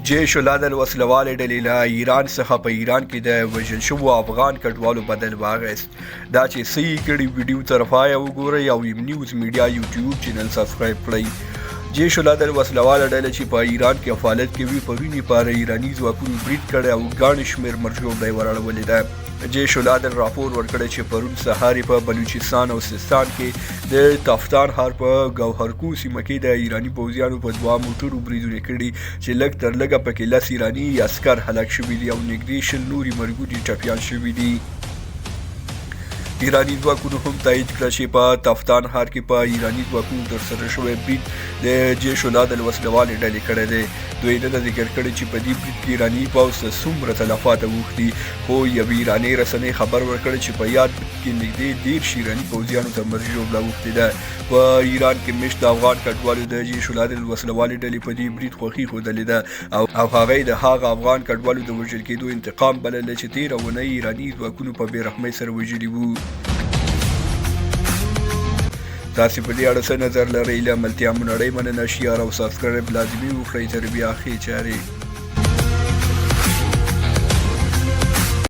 جیش العدل وسلوالې ډلې له ایران څخه په ایران کې د وژل شوو افغان کډوالو بدل واغست. دا چې څه یې کړي، ویډیو تر پایه وګورئ او ایم نیوز میډیا یوټیوب چینل سبسکرایب کړئ. جیش العدل وسلواله ډله چې په ایران کې فعالیت کوي، پرون یې پر ایراني ځواکونو برید کړی او ګڼ شمېر مرګ ژوبله یې وراړولې ده. جیش العدل راپور ورکړی چې پرون سهار یې په بلوچستان او سیستان کې د تفتان ښار په ګوهرکو سیمه کې د ایراني پوځیانو په دوه موټرو بریدونه کړي چې لږ تر لږه پکې 10 ایراني عسکر هلاک شوي دي او نږدې 20 نوري مرګوني ټپیان شوي دي. ایراني ځواکونو هم تایید کړه چې په تفتان ښار کې په ایراني ځواکونو ترسره شوی برید د جیش العدل وسلهوالې ډلې کړی دی. دوی نه ده ذکر کړې چې په دې برید کې ایراني پوځ ته څومره تلفات اوښتي، خو یوې ایرانۍ رسنۍ خبر ورکړی چې په یاد برید کې نږدې 30 ایراني پوځیانو ته مرګ ژوبله اوښتې ده. په ایران کې مېشت افغان کډوالو د جیش العدل وسلهوالې ډلې په دې برید خوښي ښودلې ده او هغه یې د هغه افغان کډوالو د وژل کېدو انتقام بللی چې تېره اونۍ ایراني ځواکونو په بې رحمۍ سره وژلي وو. تاسې په دې اړه څه نظر لرئ؟ له ملتیا مو نړۍ مننه. شیار او سبسکرایب لازمي وکړئ. تر بیا، ښې چارې.